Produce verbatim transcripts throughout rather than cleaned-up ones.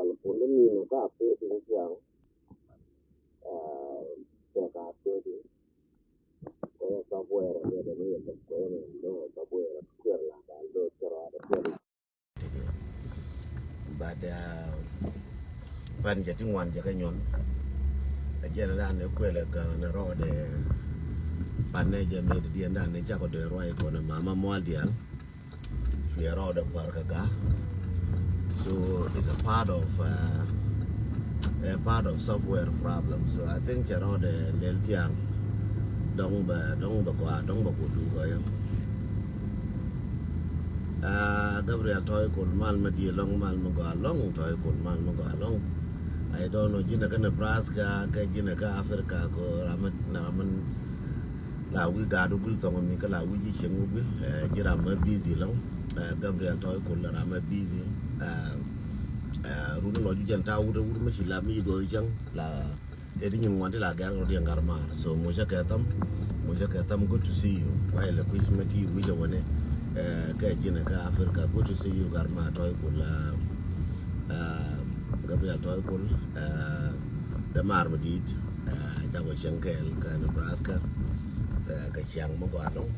Pun ni ni ka pe tin tiang. Ah, te ka pe tin. Ko ya ka buera ni de ni de ko ya ni de ka buera kuer la da do kera da kuer. But, uh, pan jɛ ti ŋuan jɛ kä nyuɔn. A jɛn dan ni kuɛl ɛ gäŋ ni rɔɔdɛ. Pan ni jɛ mi di diɛn dan ni cakɔ dee ruac kɔn mama mual dial. Cuɛ rɔɔdɛ kuar kä ga. So it's a part of, uh, a part of software problem. So I think cɛ rɔɔdɛ lel thiaŋ. Dɔŋ bɛ, dɔŋ bɛ gɔaa, dɔŋ bɛ ku duŋ gɔyɔ. Ah, Gabriel Tɔi Kul, mal mi di̱i̱t ɛlɔ̱ŋ, mal mi gɔaa ɛlɔ̱ŋ, Tɔi Kul, mal mi gɔaa ɛlɔ̱ŋ. I don't know, ji̱n ɛ kä Nebraska, kɛ ji̱n ɛ kä Africa, kɛ ram mi, ram mi la wi̱i̱ gaat wä guil thɔŋ mi, kä la wi̱i̱ ji̱ cieŋ wä guil, eh, ji̱ ram mi busy ɛlɔ̱ŋ. Eh, Gabriel Tɔi Kul, ram mi busy. Eh, eh, run lɔc wi̱c jɛn ta̱a̱ wut, wut mi ci la mi ci duɔth cäŋ, la Tëë ti nyin ŋuan ti la gɛr rɔ diɛn gar maar. So mucä kɛ tham, mucä kɛ tham, good to see you. Kuay lɛ kui̱c mɛ ti wi̱cɛ wänɛ. Eh, kɛ ji̱n kä Africa, good to see you gar maar. Tɔi Kul, ah, ah, Gabriel Tɔi Kul, ah, dɛ maar mi di̱i̱t, ah, cakɔ cieŋ kɛɛl kä Nebraska, ah, kɛ ciaŋ mi gɔaa ɛlɔ̱ŋ.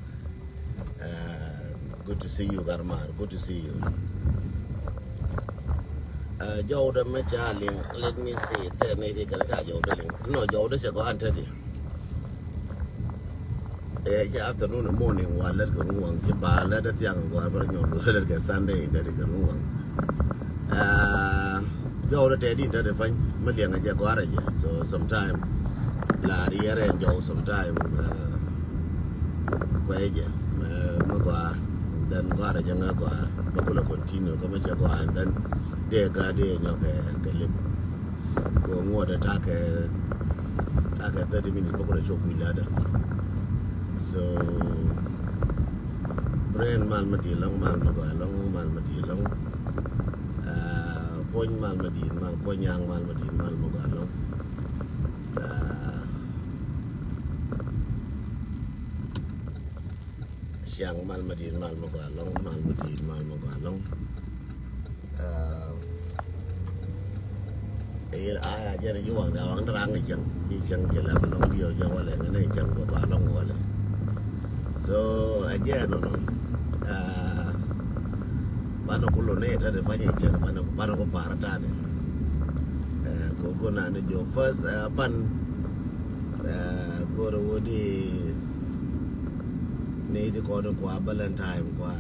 Uh, good to see you, Garmar. Good to see you. Uh, jɔwdä mɛ ca liŋ, let me see, tɛ ni ti kɛn ca jɔwdä liŋ. No, jɔwdä cɛ gɔaa ɛn tɛ di. Eh, cɛ afternoon, morning, wa lät kɛ ruŋ waŋ, ci ba lät dä thiaŋ gɔaa bä nyɔk du lät kɛ Sunday, tɛ di kɛ ruŋ waŋ. Ah, jɔwdä tɛ di tɛ di pany, mi liɛŋ a jɛ gɔaa rɛ jɛ. So sometime la riɛrɛ ɛn jɔw sometime, ah, kuɛ jɛ, eh, mi gɔaa, then gɔaa rɛ jɛ ŋa gɔaa, bä kulɛ continue kä mi cɛ gɔaa, and then dee ga dee nyɔk kɛ, kɛ lip. Ko ŋuɔt ɛ takɛ, takɛ thirty minutes bä kulɛ cop wi̱i̱ ladä. So Brain mal mi di̱i̱t ɛlɔ̱ŋ, mal mi gɔaa ɛlɔ̱ŋ, mal mi di̱i̱t ɛlɔ̱ŋ. Ah, Kuɔny mal mi di̱i̱t, mal Kuɔny Nyaŋ mal mi di̱i̱t, mal mi gɔaa ɛlɔ̱ŋ. Ah, Ciaŋ mal mi di̱i̱t, mal mi gɔaa ɛlɔ̱ŋ, mal mi di̱i̱t, mal mi gɔaa ɛlɔ̱ŋ. Ah, Ɛ yɛn a ya jɛn ji̱ waŋdɛ, waŋdɛ raŋ i̱ cäŋ, ji̱ cäŋ ji̱ lɛp lɔŋ diɛw jɛ walɛ, ŋänɛ i̱ cäŋ bä gɔaa lɔŋ walɛ. So ɛ jɛ nɔnɔ, ah, banɛ ku lon ni ɛ ta̱tɛ pa̱ny i̱ cäŋ, banɛ, banɛ ku pa̱r ta̱tɛ. Eh, ko ko nani jɔ first, eh, pan, eh, go̱rɛ wä di ni ti kɔn kua Valentine kua,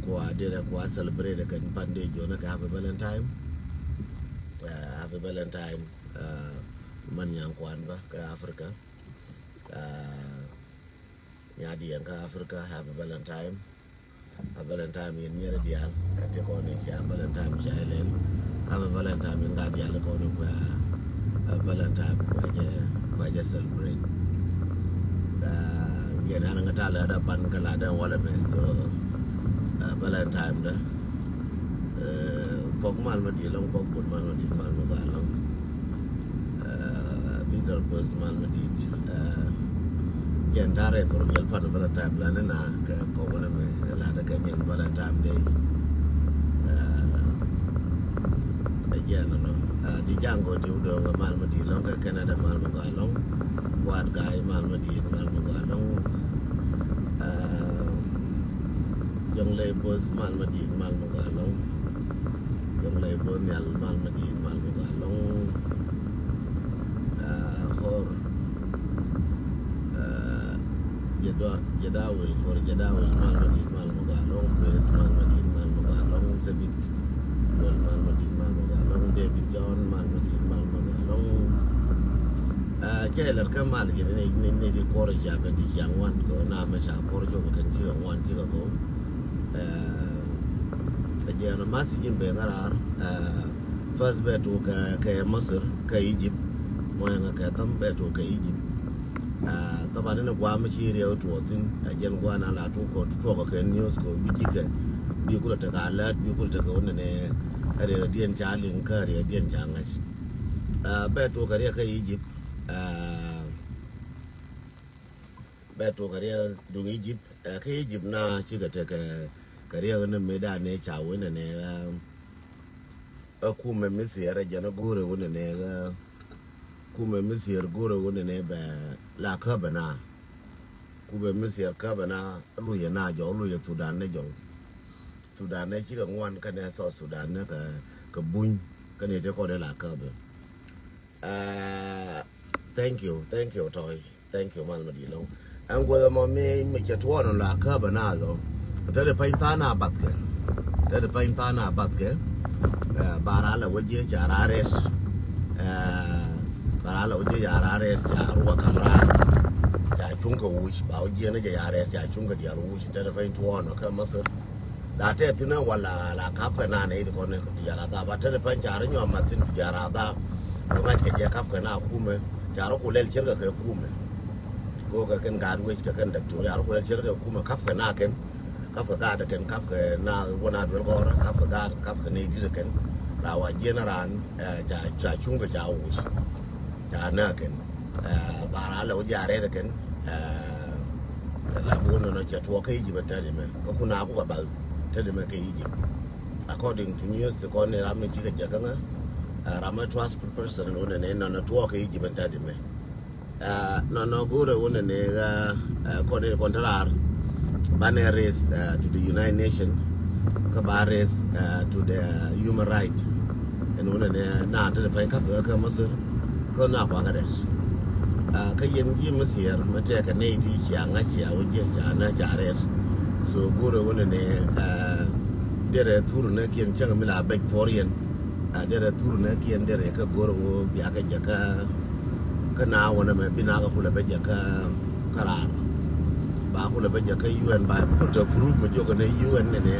kua dirɛ kua celebrate kɛn pan di jɔ ni kɛ happy Valentine. Eh, happy Valentine, eh, man nyaŋ kuan bä kä Africa. Eh, nya diɛn kä Africa, happy Valentine. A Valentine yɛn nyɛrɛ diaal, kä ti kɔn i̱ cia Valentine cia ilɛl. Happy Valentine yɛn gat diaal kɔn i̱ kua, a Valentine kua jɛ, kua jɛ celebrate. Ah, yɛn an ŋa ta lɛ da pan kä la da walɛ mɛ. So, ah, Valentine da. Eh, Pɔk mal mi di̱i̱t ɛlɔ̱ŋ, Pɔk Bol mal mi di̱i̱t, mal mi gɔaa ɛlɔ̱ŋ. Eh, Peter Bos mal mi di̱i̱t. Eh, jɛn ta̱rɛ thor jɛl pan bä la tap la ni na kɛ kɔk wä ni mɛ la dɛ kɛ nyɛn bä la tap dee. Eh, jɛn nɔ. Eh, di jaŋ gɔ di wudɔŋ mal mi di̱i̱t ɛlɔ̱ŋ kɛ Canada mal mi gɔaa ɛlɔ̱ŋ. Kuat Ga̱a̱y mal mi di̱i̱t, mal mi gɔaa ɛlɔ̱ŋ. Eh, Jɔŋ Ley Bos mal mi di̱i̱t, mal mi gɔaa ɛlɔ̱ŋ. Jɔŋ Ley Bos Nhial mal mi di̱i̱t, mal mi gɔaa ɛlɔ̱ŋ. Ah, Hor, ah, Jɛ Dawil, Hor Jɛ Dawil mal mi di̱i̱t, mal mi gɔaa ɛlɔ̱ŋ. Grace mal mi di̱i̱t, mal mi gɔaa ɛlɔ̱ŋ. Sabit Dol mal mi di̱i̱t, mal mi gɔaa ɛlɔ̱ŋ. David John mal mi di̱i̱t, mal mi gɔaa ɛlɔ̱ŋ. Ah, cɛ lɛr kä mal jɛ ni, ni, ni di kuɔr ca ben ti ca ŋuan kɛ na mɛ ca kuɔr jɔ kɛn cikɛ ŋuan cikɛ gɔw. Eh, ɛ jɛn math ji̱n ben ŋa̱ raar, eh, first bɛ tuk kɛ, kɛ Masir, kɛ Egypt, mɔ yɛn kɛ tham bɛ tuk kɛ Egypt. Eh, thaban ni guam ci riɛw tuɔɔk thin, ɛ jɛn guam na la tuk kɔ, tuɔɔk kɛ news kɔ, bi ji̱ kɛ, bi kulɛ tekɛ alert, bi kulɛ tekɛ wä nɛnɛ, ɛ riɛk diɛn ca liŋ kä riɛk diɛn ca ŋa̱c. Eh, bɛ tuk kɛ riɛk kä Egypt, eh, bɛ tuk kɛ riɛk duŋ Egypt, eh, kä Egypt na cikɛ tekɛ, kɛ riɛk ni mëëdan ni ca wä nɛnɛ, eh, Ɛ kumɛ mi thiɛɛr ɛ jɛn ɛ go̱o̱rɛ wunɛ nɛ ɛ kumɛ mi thiɛɛr go̱o̱rɛ wunɛ nɛ bɛ la käbɛ na. Kumɛ mi thiɛɛr käbɛ na luc ɛ na jɔw, luc ɛ Thudan nɛ jɔw. Thudan nɛ cikɛ ŋuan kɛnɛ South Sudan nɛ kɛ buny kɛnɛ ti kɔn ɛ la käbɛ. Thank you, thank you Tɔy. Thank you mal ma di loŋ. Ɛn guɔth ɛmɔ mi mi cɛ tuɔɔn la käbɛ na dhɔ. Te di pany tha̱a̱n a bathkɛ. Te di pany tha̱a̱n a bathkɛ. Bara la wä jiɛ ca ra rɛt. Bara la wä jiɛ ca ra rɛt ca ruɔ kam ra. Ca cuŋ kɛ wuc ba wä jiɛ ni jɛ ca rɛt ca cuŋ kɛ dial wuc te di pany tuɔɔn kɛ Masir. La tɛ thin wala la kap kɛ na nɛ it kɔn ni ku dial a dha ba te di pany ca ri nyɔ ma thin ku dial a dha. Ku ŋa̱c kɛ jɛ kap kɛ na kumɛ ca ri ku lɛl cir kɛ kɛ kumɛ. Go kɛ kɛn gaat wec kɛ kɛn daktori a rɔ kulɛ cir kɛ kumɛ kap kɛ na kɛn. Kap kɛ gaat kɛn kap kɛ na wä na duel gɔrä kap kɛ gaat kap kɛ ni dit kɛn. La wa jiɛn ran ca ca cuŋ kɛ ca wuc. Ca na kɛn. Bara lɛ wä ja rɛt kɛn. La bi wä nɔnɔ cɛ tuɔk kɛ Egypt tadi mɛ kɛ kuna ku kɛ bal tadi mɛ kɛ Egypt. According to news ti kɔn ni ram mi ti kɛ jɛ kɛ ŋa ram mɛ trust person wä nɛ nɔnɔ tuɔk kɛ Egypt tadi mɛ. Nɔnɔ go̱o̱rɛ wunɛ ni ɣä kɔn ni kɔn ti raar banɛ raise to the United Nation kä ba raise to the human right. Ɛn wunɛ ni na ti di pany kap kɛ kä Masir kä na kua kɛ rɛt. Kä yɛn ji̱ mi thiɛɛr mi tɛkɛ nɛy ti cia ŋa̱c cia wä jiɛ ca nä ca rɛt. So go̱o̱rɛ wunɛ ni derɛ thur nɛ kiɛn cäŋ mi la bɛc puɔr yɛn. Derɛ thur nɛ kiɛn derɛ kä go̱o̱rɛ wä bia kɛ jɛ kä kä na wä nɛ mɛ bi na kä kulɛ bɛ jɛ kä kä raar. Ba kulɛ bɛ jɛ kä U N ba kul tɛ proof mi jiɔkɛ nɛ U N nɛ nɛ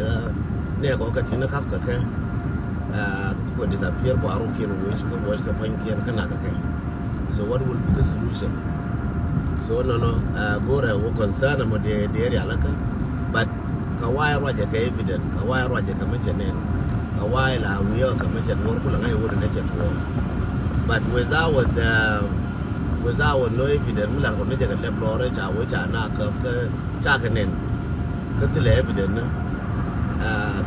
nɛ kɔ kɛ tin kap kɛ kɛ. Kɛ disappear kua ruk kiɛn wuc kɛ wuc kɛ pany kiɛn kä na kɛ kɛ. So what will be the solution? So nɔnɔ go̱o̱rɛ wä concern mɔ dee dee rial kä but Kɛ wa̱a̱ ruacɛ kɛ evident, kɛ wa̱a̱ ruacɛ kɛ mi cɛ nɛn, kɛ wa̱a̱ la wi̱i̱ kɛ mi cɛ duɔ̱ɔ̱r kulɛ ŋa̱c wut ni cɛ tuɔɔk. But without the without no evident mi lar kɔ ni jɛ kɛ lɛp lɔɔrɛ ca wee ca na käp kä ca kɛ nɛn. Kä thilɛ evident ni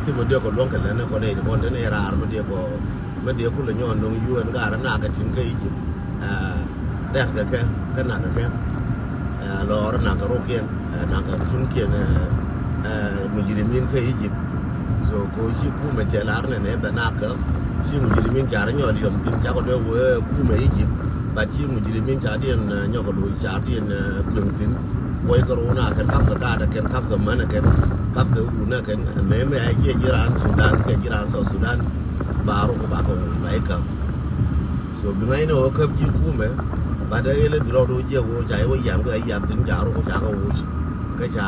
thimɛ diɛ kɔ luɔ̱ŋ kɛ lɛn ni kɔ ni kɔn tɛn i̱ raar mi diɛ kɔ. Mi diɛ kulɛ nyɔɔn no̱ŋ U N gaarä nakä tin kä Egypt. Dɛk kɛ kɛ kä nakä kɛ lɔɔr nakä rokkiɛn nakä tunkiɛn mujirimin kä Egypt. So ko ci kumɛ cɛ lar nɛ nɛ bɛ nakä ci mujirimin ca rɛ nyɔɔl yɔm tin cakɔ dee wee kumɛ Egypt. But ci mujirimin ca diɛn nyɔk loc ca diɛn piöŋ thin. Kuɔy kɛ runa kɛn kap kɛ gaatɛ kɛn kap kɛ mänɛ kɛn kap kɛ wunä kɛn mɛmɛ a jiɛ jiran Sudan kɛ jiran South Sudan. Ba ruk ba kɛ wuc ba ikäp. So bi ŋa̱cni ɣöö käp ji̱ kumɛ. Bat ɛ ɣel ɛ bi rɔɔd ɣöö jiɛk ɣöö ca iwä yian kɛ yian thi̱n ca ruk ca kɛ wuc. Kä ca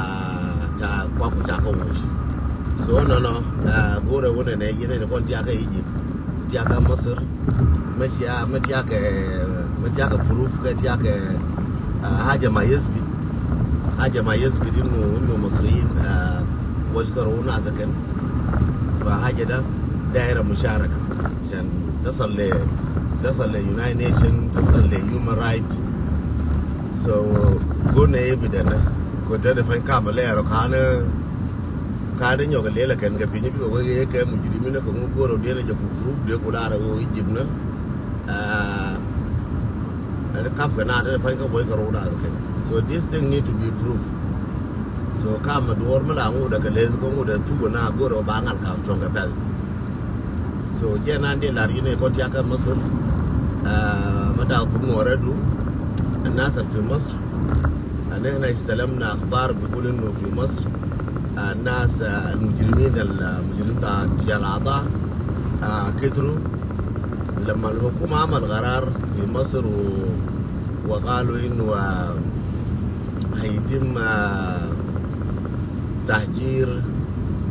ca kuak ku ca kɛ wuc. So nɔnɔ go̱rɛ wä nɛnɛ yɛn ɛn kɔn tiakä Egypt tiakä Masir. Mä cia mä tiakä mä tiakä proof kɛ tiakä haja ma yesbit. Haja ma yesbit inu inu Masriyin. Wuɔc kɛ rɔw nath kɛn. Fa haja da daira musharaka can tasal le tasal le United Nation tasal le human right. So gone evident ko tɛn fany kam lɛɛr kan kan nyɔk lel kɛn kɛ piny bi ko wee kɛ mujrimin kɛ ŋu goro diɛn jɛ ku proof de ku lar wo Egypt na. Ɛn kap kɛ na te pany kä boy kɛ rɔw da kɛn. So this thing need to be proved. So kam duɔr mi la ŋu da kɛ leth ko ŋu da tugo na goro ba ŋal kam tuɔŋ kɛ pɛl. So jɛ nan di lar yini kɔn tiakä Masir. Ma dak thum ŋuɔrɛ du. An nasir fi Masir. An ihna istalamna akhbar bikul inu fi Masir. An nas al mujrimin al mujrim ta tujal ada. Kitru. Lama al hukuma amal qarar fi Masir u وقالوا إنه هيتم تهجير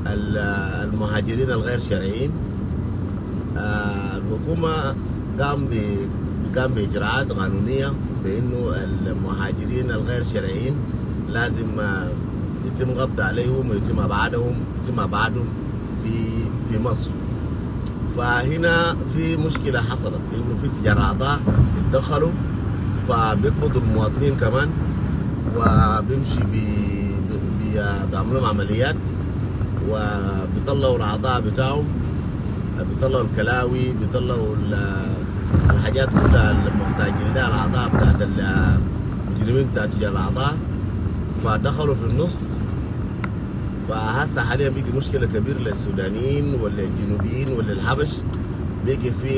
المهاجرين الغير شرعيين. الحكومة قام ب قام بإجراءات قانونية بأنه المهاجرين الغير شرعيين لازم يتم قبض عليهم ويتم إبعادهم يتم إبعادهم في في مصر. فهنا في مشكلة حصلت إنه في تجار أعضاء اتدخلوا فبيقبضوا المواطنين كمان وبيمشي بي بي بيعملوا لهم عمليات وبيطلعوا الأعضاء بتاعهم. بيطلعوا الكلاوي، بيطلعوا ال-، الحاجات كلها المحتاجين لها الأعضاء بتاعت المجرمين بتاع تجار الأعضاء، فدخلوا في النص. فهسه حاليا بيجي مشكلة كبيرة للسودانيين وللجنوبيين وللحبش. بيجي في،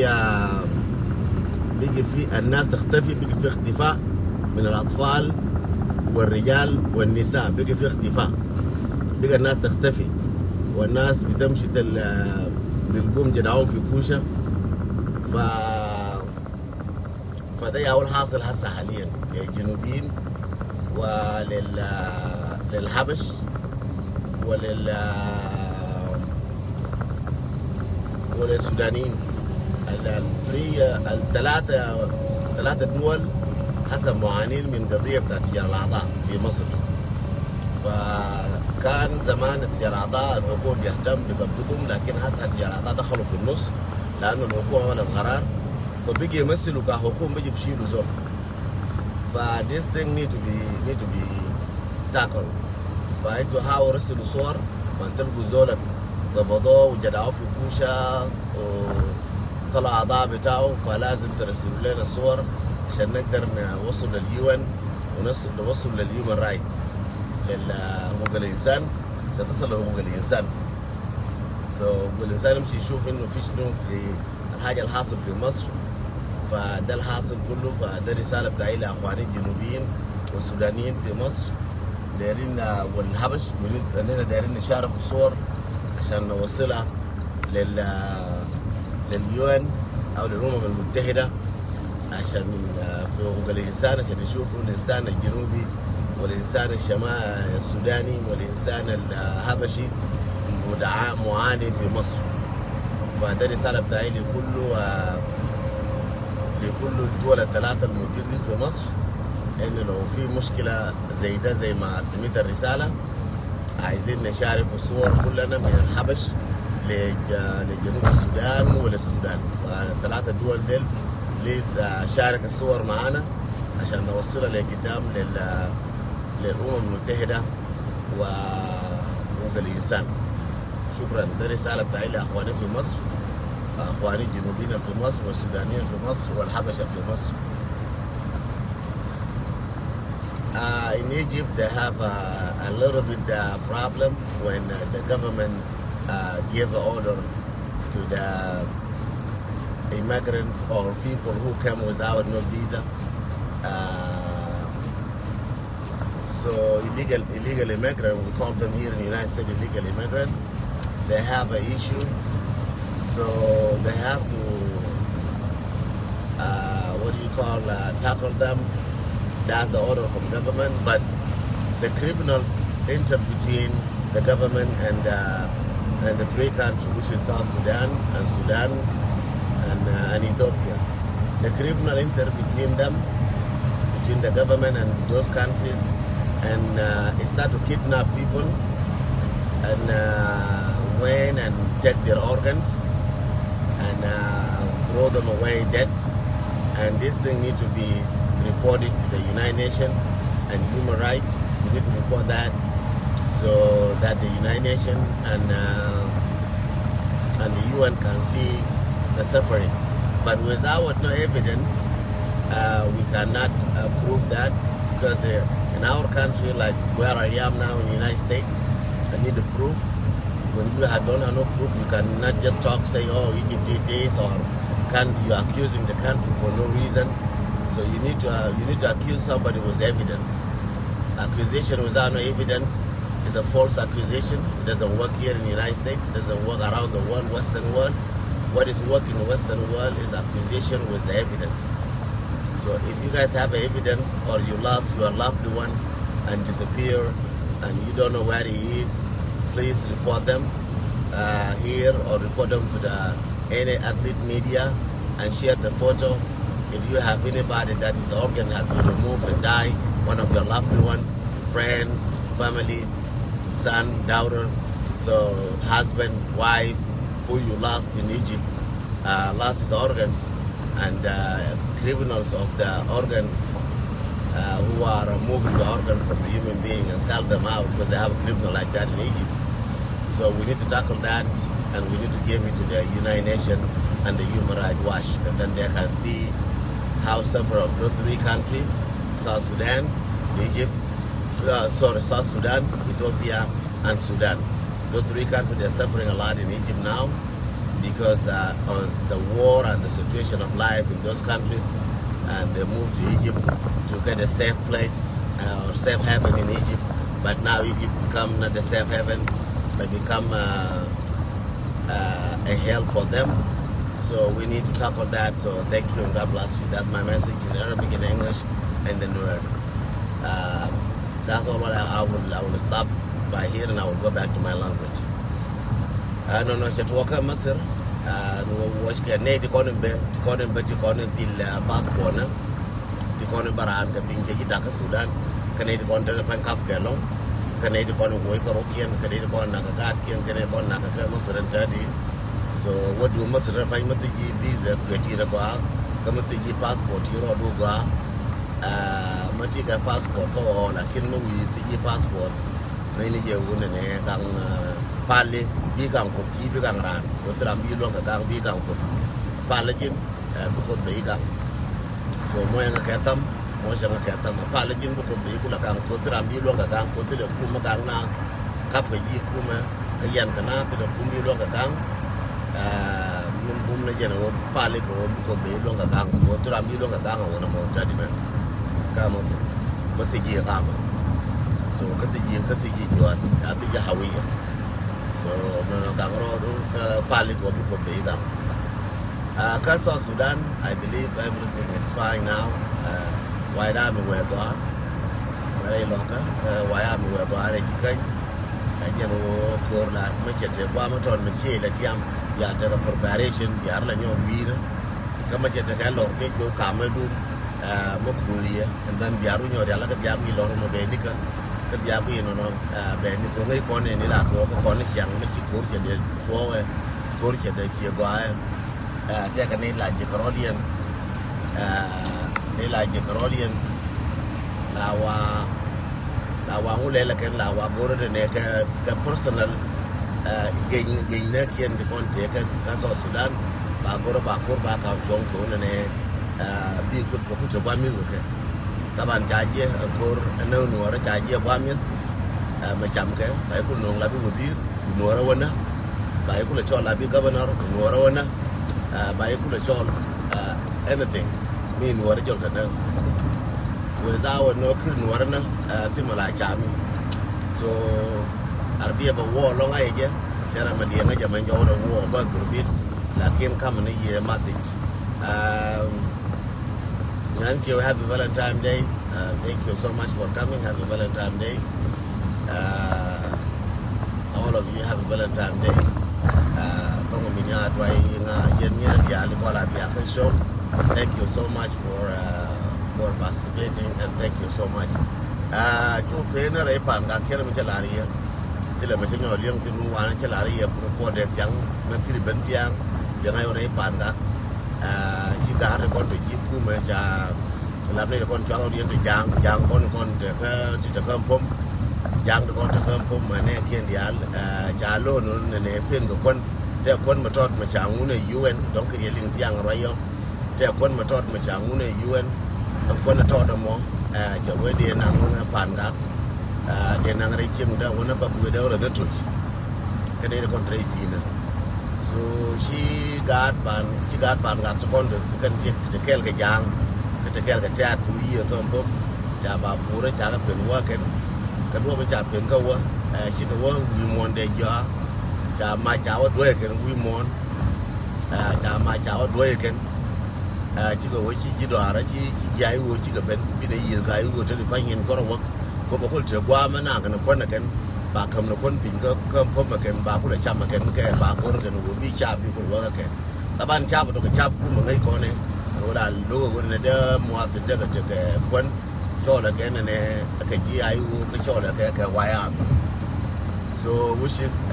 بيجي في الناس تختفي، بيجي في اختفاء من الأطفال والرجال والنساء، بيجي في اختفاء. بيجي الناس تختفي والناس بتمشي تل-، بيلقوهم جدعهم في كوشة. ف فده يا هو الحاصل هسه حاليا للجنوبيين ولل للحبش ولل وللسودانيين. ال- ال three، الثلاثة، ثلاثة دول هسه معانين من قضية بتاع تجار الأعضاء في مصر. فكان زمان تجار الأعضاء الحكومة بيهتم بقبضهم، لكن هسه تجار الأعضاء دخلوا في النص، لأنه الحكومة عملت قرار، فبيجي يمثلوا كحكومة، بيجي بيشيلوا زول. ف this thing need to be, need to be tackled. فأنتوا حاولوا رسلوا صور، ما تلقوا زولك قبضوه وجدعوه في كوشة وطلع أعضاء بتاعه، فلازم ترسلوا لنا الصور عشان نقدر نوصل لل U N ونوصل لل human right، لل-، حقوق الإنسان، عشان تصل لحقوق الإنسان. So حقوق الإنسان يمشي يشوف إنه في شنو في الحاجة الحاصل في مصر. فده الحاصل كله، فده رسالة بتاعي لأخواني الجنوبيين والسودانيين في مصر، دايرين، آه، والحبش، ونحن دايرين نشارك الصور عشان نوصلها لل، لل U N أو للأمم المتحدة، عشان، آه، في حقوق الإنسان، عشان يشوفوا الإنسان الجنوبي والإنسان الشما-، السوداني والإنسان الحبشي متعا-، معاني في مصر. فده رسالة بتاعي لكل، آه، لكل الدول الثلاثة الموجودين في مصر، إنه لو في مشكلة زي ده، زي ما سميت الرسالة، عايزين نشارك الصور كلنا من الحبش لج-، لجنوب السودان وللسودان. فالثلاثة دول ديل لسه شارك الصور معانا عشان نوصلها لقدام لل-، للأمم المتحدة وحقوق الإنسان. شكرا. ده رسالة بتاعي لأخواني في مصر، أخواني الجنوبيين في مصر والسودانيين في مصر والحبشة في مصر. Uh, in Egypt, they have a, a little bit uh, problem when uh, the government uh, gave an order to the immigrant or people who came without no visa. Uh, so illegal, illegal immigrant, we call them here in the United States illegal immigrant. They have an issue, so they have to, uh, what do you call, uh, tackle them. That's the order from government, but the criminals enter between the government and, uh, and the three countries, which is South Sudan and Sudan and, uh, and Ethiopia. The criminal enter between them, between the government and those countries, and, uh, start to kidnap people and, uh, went and take their organs and, uh, throw them away dead. And this thing need to be reported to the United Nations and human rights. We need to report that so that the United Nations and, uh, and the U N can see the suffering. But without no evidence, uh, we cannot, uh, prove that, because, uh, in our country, like where I am now in the United States, I need the proof. When you have, don't have no proof, you cannot just talk, say, "Oh, Egypt did this," or can, you are accusing the country for no reason. So you need to, uh, you need to accuse somebody with evidence. Accusation without no evidence is a false accusation. It doesn't work here in the United States. It doesn't work around the world, Western world. What is working in the Western world is accusation with the evidence. So if you guys have evidence or you lost your loved one and disappear and you don't know where he is, please report them, uh, here, or report them to the any athlete media and share the photo. If you have anybody that his organ has been removed and die, one of your loved one, friends, family, son, daughter, so husband, wife, who you lost in Egypt, uh, lost his organs, and, uh, criminals of the organs, uh, who are removing the organ from the human being and sell them out because they have a criminal like that in Egypt. So we need to tackle that, and we need to give it to the United Nations and the Human Rights Watch, and then they can see how several of those three countries, South Sudan, Egypt, uh, sorry, South Sudan, Ethiopia, and Sudan. Those three countries, they're suffering a lot in Egypt now because uh, of the war and the situation of life in those countries, and they moved to Egypt to get a safe place uh, or safe haven in Egypt. But now Egypt become not a safe haven, but become uh, uh, a hell for them. So we need to tackle that. So thank you and God bless you. That's my message in Arabic, in English, and the Nuer. Uh, that's all what I, I will I will stop by here and I will go back to my language. Ɛnɔnɔ cɛ tuɔɔkä Masir. Ɛn wä wuɔc kɛ nɛy ti kɔn in bɛ ti kɔn in bɛ ti kɔn in dhil passport ni ti kɔn in bä raan kɛ piny cɛ ji̱ dakä Sudan. Kɛ nɛy ti kɔn te pany kap kɛ lɔŋ, kɛ nɛy ti kɔn in wuɔc kɛ rɔkiɛn, kɛ nɛy ti kɔn in nakɛ gaatkiɛn, kɛ nɛy ti kɔn in nakɛ kɛ Masir in te di. So wä duun Masir te pany mä thiec ji̱ visa kuɛ ti rɛ gɔaa, kɛ mä thiec ji̱ passport ti rɔɔdu gɔaa. Mä ti kɛ passport kä ɣɔɔ, lakin mä wi̱i̱ thiec ji̱ passport. Nɛy ni jɛ wun nɛ gaŋ pali bi gaŋ Kuoth, ci bi gaŋ raan Kuoth, ram bi luɔ̱ŋ kɛ gaŋ bi gaŋ Kuoth. Pali ji̱n bi Kuoth bɛ i̱ gaŋ. So mɔ ɛŋɛ kɛ tham, mɔ cɛ ŋɛ kɛ tham. Pali ji̱n bi Kuoth bɛ i̱ kula gaŋ Kuoth, ram bi luɔ̱ŋ kɛ gaŋ Kuoth, lɛ kum mi gaŋ na kap kɛ ji̱ kumɛ kɛ yɛn kɛ na thilɛ kum bi luɔ̱ŋ kɛ gaŋ. Min bum ni jɛn ɣöö pali kɛ ɣöö bi Kuoth bɛ i̱ luɔ̱ŋ kɛ gaŋ, Kuoth ram bi luɔ̱ŋ kɛ gaŋ a wun a mɔ tadi mɛ. Ka mɔ thil bä thiec ji̱ i̱ kamɔ. So kä thiec ji̱, kä thiec ji̱ juath, a thiec ji̱ hawiya. So nɔnɔ gaŋ rɔɔdu kä pali kɔ bi Kuoth bɛ i̱ gaŋ. Kä South Sudan, I believe everything is fine now. White Army wee gɔaa rɛy lɔkä, kä White Army wee gɔaa rɛy ji̱ käny. Kä jɛn wä ko̱r la mi cɛ te guam mi tɔn mi ciey la tiam, bia tekɛ preparation, bia rɔ la nyɔk wi̱i̱ni. Kä mi cɛ tekɛ lɔr kɛ juɔth kamä dun mi kuuth yɛ, and then bia ru nyɔk rial kä bia wi̱i̱ lɔr mɔ bɛ nikä. Kä bia wi̱i̱ nɔnɔ bɛ nikä ŋäc kɔn in ila tuɔɔk kä kɔn ciaŋ mi ci ko̱r cɛ dee tuɔɔkɛ, ko̱r cɛ dee ciɛ gɔaa ɛ. Tɛkɛ ni la ji̱ kärɔ̱diɛn, ni la ji̱ kärɔ̱diɛn, la wa, la wa ŋu lɛlɛ kɛn la wa go̱rä dɛ nɛ kɛ, kɛ personal geny, geny nɛ kiɛn ti kɔn tëë kɛ kä South Sudan. Ba go̱rä ba ko̱r ba kam cuɔ̱ŋ kɛ wunɛ nɛ bi kut bä kut tɛ guam mi̱th kɛ kɛ. Taban ca jiɛ ko̱r ɛn nɛ nuɔrä ca jiɛ guam mi̱th. Mɛ cam kɛ ba ikul no̱o̱ŋ la bi wudhi̱i̱r. Nuɔrä wänä. Ba i̱ kulɛ cɔl a bi governor, nuɔrä wänä. Ba i̱ kulɛ cɔl anything mi nuɔrä jɔl kɛ näk. Wee za wä nɔ kir nuɔrä nä thimɛ la cami. So arbiɛ bɛ wä lɔŋ a yɛ jɛ cɛ ram a diɛŋä jɛ mɛn jɔwä dɛ wä bä dhur bit. Lakin kamɛ ni yɛ message. Ngan ciɛ wä happy Valentine Day. Thank you so much for coming. Happy Valentine Day. All of you, happy Valentine Day. Kɔŋ mi nya tuay ŋa yɛn mi a diaal kɔla bia kä show. Thank you so much for uh, for participating and thank you so much. Cu pen rɛy pan gak kɛl mi cɛ lar yɛ. Thilɛ mɛ cɛ nyɔk liɛŋ thil wun wanɛ cɛ lar yɛ pur kuɔdɛ thiaŋ mɛ kiri ben thiaŋ. Liɛŋ a yɔ rɛy pan gak. Ci ga̱a̱r ni kɔn te ji̱ kumɛ ca lat ni kɔn cuarɔ riɛn te ja̱a̱ŋ, ja̱a̱ŋ kɔn kɔn te kä ti te kä pom. Ja̱a̱ŋ te kɔn te kä pom mɛ nɛ kiɛn diaal. Ca lo̱o̱n nɛ nɛ pen kɛ kuän te kuän mɛ tɔt mɛ ca ŋun ɛ U N dɔ̱ŋ kɛ riɛ liŋ thiaŋ ruac yɔ. Te kuän mɛ tɔt mɛ ca ŋun ɛ U N. Kuän ɛ tɔt ɛmɔ cɛ wee dee naŋ pan gak. Dee naŋ rɛy cieŋ dee wä nä bak wee dee wä rɛ dhɛ toc. Kɛ nɛy ti kɔn te rɛy pi̱i̱nä. So ci gaat pan, ci gaat pan gak ti kɔn te kɛn ti te kɛɛl kɛ ja̱a̱ŋ. Kɛ te kɛɛl kɛ tɛ̈t ti wi̱i̱ ɛ thɔm pom. Ca ba puurä ca kɛ pen wä kɛn. Kɛ duɔ̱ɔ̱p ca pen kä wä. Cikɛ wä wi̱i̱ muɔ̱ɔ̱n dee jɔaa. Ca mac ca wä duäc kɛn wi̱i̱ muɔ̱ɔ̱n. Ca mac ca wä duäc kɛn. Cikɛ wä ci ji̱ dɔaarä ci ci jiac wä cikɛ ben binɛ yiëth ka i̱ wä te di pa̱ny in kɔrɛ wä. Kɔ bä kul te gua̱a̱mɛ naŋ kɛn kuän ɛ kɛn ba käm ni kuän piny kä kä pom ɛ kɛn ba kulɛ cam ɛ kɛn kɛ ba go̱r ɛ kɛn wä bi cap bi kul wä kä kɛn. Thaban cap ɛ dɔk cap kumɛ ŋäc kɔn ɛ wä la lo̱k ɛ wä nɛ dee muath in dee kɛ tekɛ kuän. Cɔl ɛ kɛn nɛ kɛ ji̱ a i̱ wä kä cɔl ɛ kɛ kɛ wayam. So which is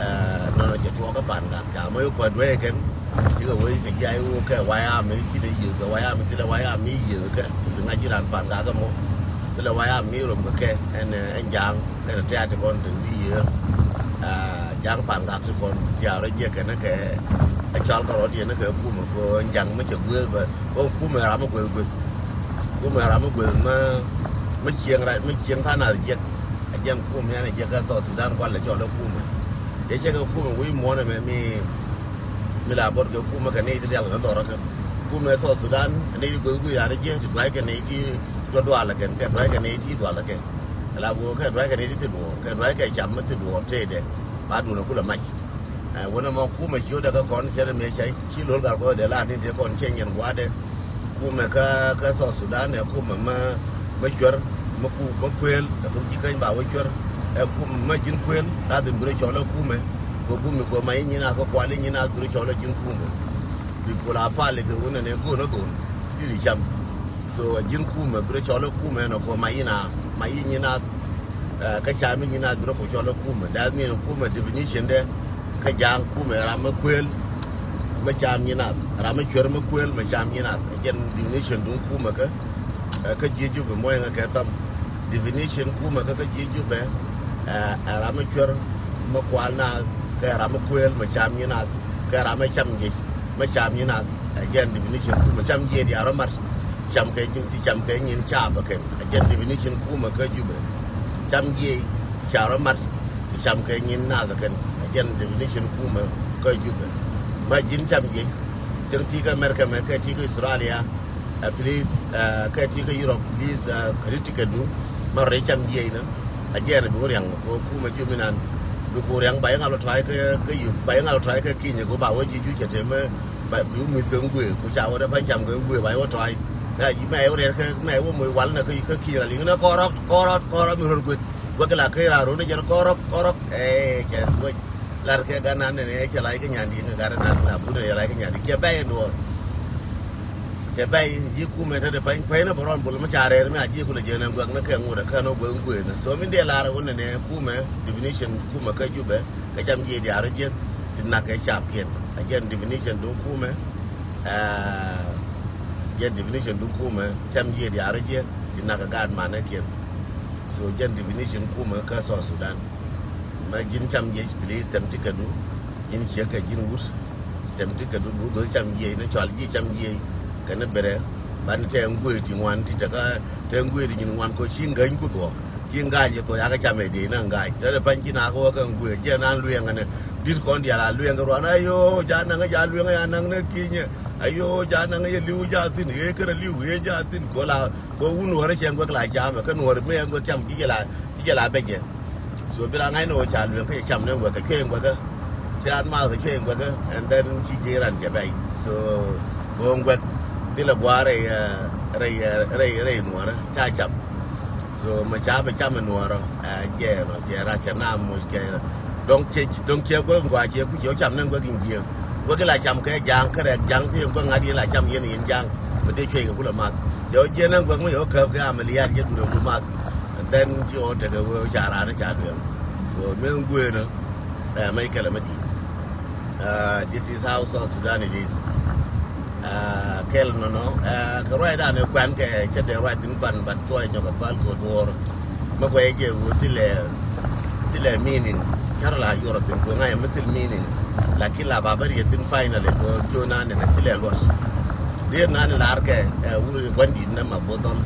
nɔnɔ cɛ tuɔɔk kä pan gak ca mɛ i̱ kuät duee kɛn. Cikɛ wee kɛ jiac wä kɛ wayam i̱ ci dee yiëth kɛ wayam i̱ thilɛ wayam i̱ yiëth kɛ. Bi ŋa̱c ji̱ ran pan gak kɛ mɔ thilɛ wayam i̱ rom kɛ kɛ ɛn ɛn ja̱a̱ŋ kɛn tɛ̈t ti kɔn te wi̱i̱ yiëë. Jakä pan gak ti kɔn ti a rɔ jiɛ kɛn kɛ a cɔal kɛ rɔ diɛn kɛ kumɛ kɛ jaŋ mi cɛ gueth bɛ kɛ kumɛ ram mi gueth gueth. Kumɛ ram mi gueth mi mi cieŋ ra mi cieŋ than a jiɛk. A jiɛn kumɛ yan a jiɛk kɛ South Sudan kual a cɔal kumɛ. Cɛ cɛ kɛ kumɛ wi̱i̱ muɔnɛ mɛ mi mi la bot kɛ kumɛ kɛ ni ti dial kɛ dhɔrɔ kɛ kumɛ South Sudan a ni ti gueth gueth a rɔ jiɛ ti duay kɛ ni ti dual kɛn kɛ duay kɛ ni ti dual kɛ. La bot kɛ duay kɛ ni ti ti duɔr kɛ duay kɛ cam mi ti duɔr tëëdɛ. Ba duun a kulɛ mac. Ɛ wänɛ mɔ kumɛ ci wä dɛ kä kɔn cɛ rɛ mëë cay ci lo̱l gat kuɔth dee la ni tëë kɔn cɛ nyɛn gua̱a̱dɛ. Kumɛ kä kä South Sudan ɛ kumɛ mä mä cuɛr mä ku mä kuëël ɛ thok ji̱ käny ba wä cuɛr. Ɛ kumɛ mä ji̱n kuëël la dhim bi rɛ cɔl ɛ kumɛ. Kɛ bumi kɛ ma i̱ nyin a kä kual i̱ nyin a bi rɛ cɔl ɛ ji̱n kumɛ. Bi kul a pal kɛ wänɛ nɛ go̱o̱n ɛ go̱o̱n ti di cam. So ji̱n kumɛ bi rɛ cɔl ɛ kumɛ ɛn ɛ kɛ ma i̱ na ma i̱ nyin a. Ɛ kä ca mi nyin a bi rɔ ku cɔl ɛ kumɛ. That mean kumɛ definition dɛ kä ja̱a̱ŋ kumɛ ram mi kuëël mi cam nyin a ram mi cuɛr mi kuëël mi cam nyin a. Jɛn definition duŋ kumɛ kä ɛ kä ji̱ Jubɛ mɔyɛ ŋä kɛ tham. Definition kumɛ kä kä ji̱ Jubɛ ɛ ɛ ram mi cuɛr mi kual na kɛ ram mi kuëël mi cam nyin a kɛ ram mi cam jiec mi cam nyin a. Ɛ jɛn definition kumɛ cam jiec diaal rɔ mat. Cam kɛ ji̱n ti cam kɛ nyin ca bä kɛn. A jɛn definition kumɛ kä Jubɛ. Cam jiɛc ca rɔ mat. Cam kɛ nyin nath kɛn. A jɛn definition kumɛ kä Jubɛ. Ma ji̱n cam jiɛc. Cäŋ ti kä America mɛ kɛ ti kä Australia. Ɛ please ɛ kɛ ti kä Europe please ɛ kɛ ri ti kɛ du. Ma rɔ cam jiɛc nä. A jɛn bi wä riaŋ kɛ kumɛ Jubɛ nan. Bi ku riaŋ ba yɛ ŋa̱l wä tuay kä kä Europe ba yɛ ŋa̱l wä tuay kä Kenya kɛ ba wä ji̱ ju cɛ te mɛ. Ba bi wä mi̱th kɛ ŋuëë ku ca wä dee pa̱ny cam kɛ ŋuëë ba yɛ wä tuay. Mɛ a ji̱ mɛ a yɛ wä rɛr kä mɛ a yɛ wä moc wal nɛ kä kä ki̱i̱r a liŋ nɛ kɔrɔk kɔrɔk kɔrɔk mi rɔr gueth. Gueth kɛ la kä ira rɔr ni jɛn kɔrɔk kɔrɔk. Ɛ cɛ guec. Lar kɛ gan nan nɛ cɛ la ikä nyandi ŋɛ gat nan na bunɛ yɛ la ikä nyandi cɛ bɛy in duɔr. Cɛ bɛy ji̱ kumɛ te de pa̱ny pa̱ny ni bɛ rɔn bul mi ca rɛr mi a ji̱ kulɛ jɛn ɛn guɛk ni kɛ ŋut ɛ kän wä gueth ŋuëë ni so min dee lar wä nɛ nɛ kumɛ definition kumɛ kä Jubɛ. Kɛ cam jiɛc diaal rɔ jiɛn ti nak kɛ capkiɛn. A jɛn definition duŋ kumɛ. Ɛ jɛn definition duŋ kumɛ cam jiɛc diaal rɔ jiɛn ti nak kɛ gaat manɛ kiɛn. So jɛn definition kumɛ kä South Sudan. Ma ji̱n cam jiɛc please tɛm ti kɛ du. Ji̱n ciek kɛ ji̱n wut. Tɛm ti kɛ du bu go̱th cam jiɛc ni cɔal ji̱ cam jiɛc. Kɛn ni berɛ ban tɛ ŋuëë ti ŋuan ti tɛ kä tɛ ŋuëë ti nyin ŋuan ko ci ŋäny ku thuɔk. Ci ŋa̱c i̱ thok yakɛ cam ɛ diey naŋ ŋa̱c te rɛ pa̱ny ci nakä wä kä ŋuëë jɛ nan lueŋä nɛ. Di̱t kɔn diaal a lueŋä ruan ayo ja naŋä ja lueŋä ya naŋ nɛ kinyɛ. Ayo ja naŋä yɛ li̱w ja thi̱n ɣee kärɛ li̱w ɣee ja thi̱n ko la ko wun wärä cɛ ŋuɛk la camɛ kä nuɔr mi ɛ ŋuɛk cam ci jɛ la ci jɛ la bɛcɛ. So bi la ŋa̱c ni wä ca lueŋ kä cɛ cam ni ŋuɛk kä cuɛ ŋuɛk kä. Ci ran math kɛ cuɛ ŋuɛk kä and then ci ji̱ ran cɛ bɛc. So ko ŋuɛk thilɛ gua̱a̱r rɛy rɛy rɛy rɛy nuɔrä ca cam. So mɛ ca bɛ cam nuɔrɔ ɛ jɛ nɔ cɛ ra cɛ na muc kɛ dɔŋ cɛ dɔŋ cɛ guäk ŋuac cɛ ku cɛ cam ne guäk in jiɛ guäk la cam kɛ jaŋ kɛ rɛk jaŋ ti guäk ŋa̱t yɛ la cam yɛn in jaŋ mɛ dee cuɛ kɛ ku la math cɛ jɛ ne guäk mɛ yɛ käp kɛ amɛ liaat cɛ dulɛ ku math. And then ci ɔ tekɛ wee ca ran ca duel. So mɛ guɛ nɔ ɛ mɛ kɛlɛ mɛ di̱i̱t. This is how South Sudan it is. Kɛl nɔnɔ kɛ ruacdan ɛ kuan kɛ cɛ dee ruac thin kuan bat cuɔc nyɔk ɛ pal kɛ duɔɔr. Mɛ kuɛ jɛ ɣöö thilɛ thilɛ meaning cär la yuɔrɔ thin kɛ ŋa̱c ɛ mɛ thil meaning. Lakin la ba bä riɛ thin finally kɛ ɣöö jona nɛnɛ thilɛ luɔt. Riet nan lar kɛ ɛ wur guandit nɛ ma bothɔl.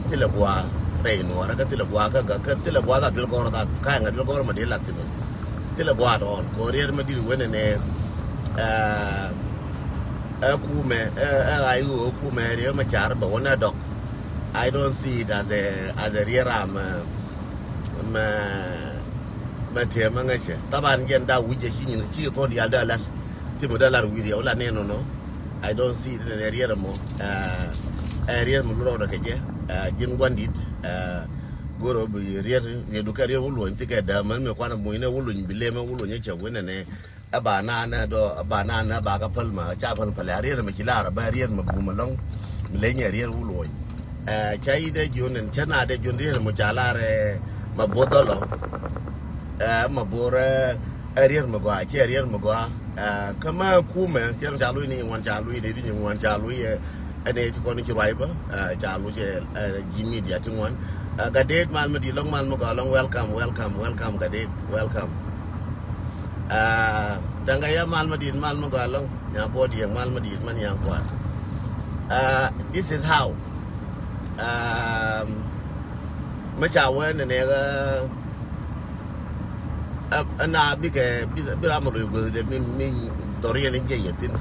Thilɛ gua̱a̱ rɛy nuɔɔrä kä thilɛ gua̱a̱ kä gäk kä thilɛ gua̱a̱ dha duel gɔr dha ka̱a̱ŋ a duel gɔr ma dee lat thin. Thilɛ gua̱a̱ dɔɔr kɛ ɣöö riet ma di̱t wen nɛ. Ɛ kumɛ ɛ ɣa̱c ɣöö kumɛ riek ma car bɛ wä nɛ dɔk. I don't see it as a as a riet ram mɛ mɛ tëë mɛ ŋäcɛ thaban jɛn da wi̱c jɛ ci nyin ci kɔn diaal da lat. Thimɛ da lat wi̱i̱ riɛw la nɛn nɔnɔ. I don't see it nɛ riet mɔ ɛ riet mɔ lurɔɔdɛ kɛ jɛ. Ji̱n guandit. Go̱rɔ bi riet riet du kɛ riet wä luɔny thikɛ däämän mɛ kuanɛ mucnɛ wä luny bi lemɛ wä luny cɛ wen nɛ. Ɛ ba naan ɛ dɔ ɛ ba naan ɛ ba kä päl ma ca päl päl ɛ riet mɛ ci lar ɛ ba riet mɛ bum ɛlɔŋ. Mi leny ɛ riet wä luɔny. Ɛ ca i̱ dee jion ɛn cä na dee jion riet mɛ ca lar ɛ ma both ɔlɔ. Ɛ ma bor ɛ riet mɛ gɔaa cɛ riet mɛ gɔaa. Ɛ kä ma kumɛ cɛ ca luny ni ŋuan ca luny ni di ŋuan ca luny ɛ. Ɛn ɛ ti kɔn ci ruac bä ca luny ɛ ji̱ media ti ŋuan. Ɛ Gadet mal mi di lɔŋ mal mi gɔaa lɔŋ welcome welcome welcome Gadet welcome. Taŋkɛ yɛ mal ma di̱i̱t, mal ma gɔaa ɛlɔ̱ŋ, nya buɔt yɛ mal ma di̱i̱t ma nyaŋ kua̱r. This is how mi ca wee ni nɛɛk ɛ na bikɛ bi ram mi loc guäth dee mi dhɔr yɛn in jiɛ yɛ thi̱n.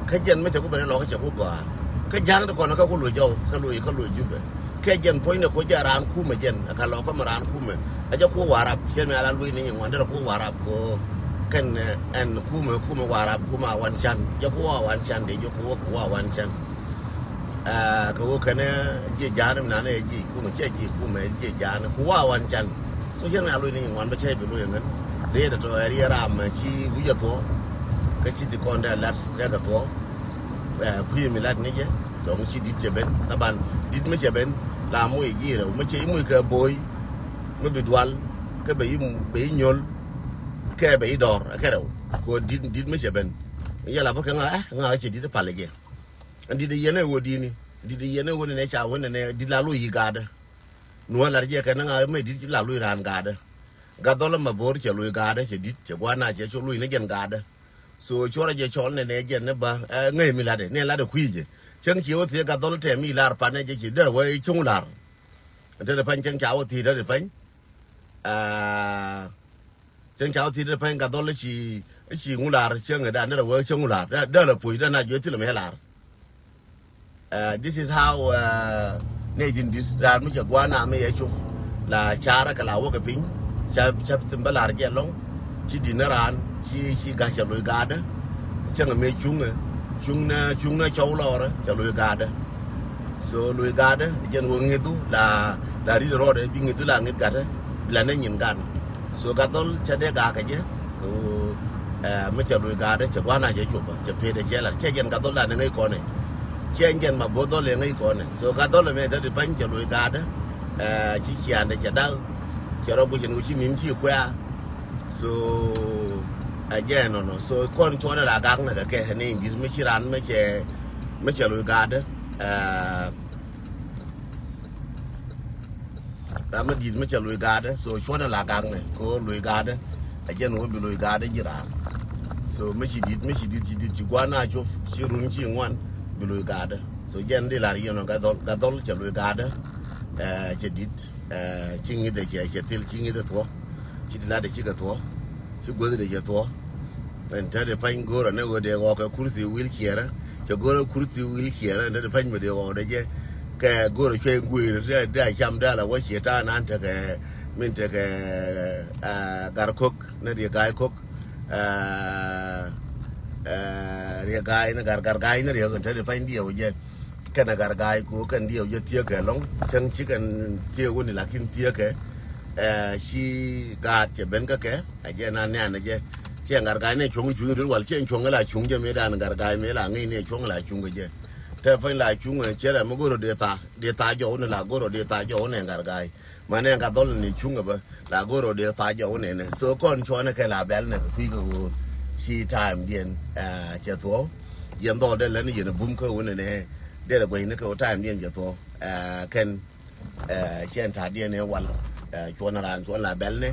Kä jɛn mi cɛ ku ben ilɔk kä cɛ ku gɔaa kä ja̱a̱ŋ ti kɔn kä ku loc jɔw kä loc kä loc Jubɛ. Kɛ jɛn puɔ̱nydɛ ku jɛ raan kumɛ jɛn ɛ ka lɔ kä mi raan kumɛ. Ɛ jɛ ku Warap, cɛ mi ala luc ni nyin ŋuan derɛ ku Warap ku kɛn ɛn kumɛ kumɛ Warap kumɛ a wan can. Jɛ ku a wan can de jɛ ku ku a wan can. Kɛ wä kɛnɛ jiɛ ja̱a̱n mi nanɛ jiɛ kumɛ cɛ jiɛ kumɛ jiɛ ja̱a̱n ku a wan can. So cɛ mi ala luc ni nyin ŋuan bä cɛ bi luc ɛ ŋän. Riet ɛ tɔ ɛ riet ram ci wi̱c ɛ thuɔ kä ci ti kɔn dɛ lat rɛk ɛ thuɔ. Kui̱ mi lat ni jɛ. Tɔŋ ci dit cɛ ben thaban dit mi cɛ ben la moc ji̱ rɛw mi cɛ i̱ moc kɛ bo̱o̱c mi bi dual kɛ bɛ i̱ bɛ i̱ nyol kɛ bɛ i̱ dɔr kɛ rɛw. Ko dit dit mi cɛ ben yɛ la bä kɛ ŋa ɛ ŋa cɛ dit pal jɛ. Dit yɛn ɛ wä dini dit yɛn ɛ wä ni nɛ ca wä ni nɛ dit la loc yi gaadä. Nuɔ lar jɛ kɛ ni ŋa mɛ dit la loc raan gaadä. Gat dhɔl ma bo̱o̱r cɛ loc gaadä cɛ dit cɛ gua̱a̱r na cɛ cɔ loc ni jɛn gaadä. So cuɔrɛ jɛ cɔl nɛ nɛ jɛn ni ba ŋäc mi latdɛ nɛ latdɛ kui̱ jɛ. Cäŋ ci wä thiee gat dhɔl tɛm mi lar panɛ jɛ ci derɛ wä cäŋ lar. Te de pany cäŋ ca wä thiee te de pany. Cäŋ ca wä thiee te de pany gat dhɔl ci ci ŋu lar cäŋ da derɛ wä cäŋ lar derɛ puc derɛ na juɛ thil mɛ lar. This is how nɛ jin dit rar mi cɛ gua̱a̱r na mi yɛ cop la carä kɛ la wäkɛ piny. Ca ca thim bä lar jɛ lɔŋ ci dit ni raan ci ci ga̱c cɛ loc gaadä. Cäŋ mi cuŋɛ cuŋ ni cuŋ ni cɔw lɔrä cɛ loc gaadä. So loc gaadä jɛn wä ŋithu la la rit rɔɔdɛ bi ŋithu la ŋith gatdä. Bi la ni nyin gan. So gat dhɔl ca dee gakä jɛ kɛ wä mi cɛ loc gaadä cɛ gua̱a̱r na cɛ copä cɛ pet ɛ cɛ lat cɛ jɛn gat dhɔl la ni ŋäc kɔnɛ. Cɛ jɛn ma bo̱o̱r dhɔl ɛ ŋäc kɔnɛ so gat dhɔl ɛmɛ te di pany cɛ loc gaadä. Ci ciandɛ cɛ dak cɛ rɔ guic ɛn wä ci ni̱n ci kuɛ̈ɛ̈. So ɛ jɛ ɛnɔnɔ so kɔn cuɔnɛ la gak nɛ kɛ kɛ ni in dit mi ci ran mi cɛ mi cɛ loc gaadä. Ram mi dit mi cɛ loc gaadä so cuɔnɛ la gak nɛ ko loc gaadä. Ɛ jɛn wä bi loc gaadä ji̱ ran. So mi ci dit mi ci dit ci dit ci gua̱a̱r na cop ci run ci ŋuan bi loc gaadä. So jɛn di lar yɛn ɔ gat dhɔl gat dhɔl cɛ loc gaadä. Cɛ dit ci ŋi̱th ɛ cɛ cɛ thil ci ŋi̱th ɛ thuɔ. Ci ti lat ɛ cikɛ thuɔ. Ci guäth dee cɛ thuɔ. Ɛn te dee pany go̱o̱rä ni ɣöö dee ɣɔɔkɛ kurthi wil ciɛrä. Cɛ go̱o̱rä kurthi wil ciɛrä ɛn te dee pany mi dee ɣɔɔk dee jɛ. Kɛ go̱o̱rä cuɛ gueer dee a cam dee a la wä ciɛ ta̱a̱ nan tekɛ min tekɛ gar ko̱k ni dee ga̱a̱c ko̱k. Riɛ ga̱a̱c ni gar gar ga̱a̱c ni riɛ ɛn te dee pany diɛw jɛ. Kɛn a gar ga̱a̱c ku kɛn diɛw jɛ thiek kɛ lɔŋ cäŋ ci kɛn thiek wuni lakin thiek kɛ. Ci gaat cɛ ben kä kɛ. Ɛ jɛ na nian ɛ jɛ ciɛ ŋar ga̱a̱c ni cuɔ̱ŋ cuŋ rit wal ciɛ cuɔ̱ŋ la cuŋ jɛ mi dan ŋar ga̱a̱c mi la ŋi̱i̱c ni cuɔ̱ŋ la cuŋ kɛ jɛ. Te pany la cuŋ ɛ cɛ rɛ mi go̱r ɔ dee tha dee tha jɔw ni la go̱r ɔ dee tha jɔw ni ŋar ga̱a̱c. Ma ni ŋar dhɔl ni cuŋ ɛ bä la go̱r ɔ dee tha jɔw ni ni so kɔn cuɔ̱n kɛ la bɛl ni kɛ kui̱ kɛ ɣöö ci time diɛn cɛ thuɔ̱w. Yɛn dhɔl dee lɛ ni yɛn bum kä wuni ni dee rɛ guɛc ni kɛ wä time diɛn cɛ thuɔ̱w. Kɛn Cɛ ɛn ta̱a̱diɛn ɛ wal. Cuɔn raan cuɔn la bɛl ni.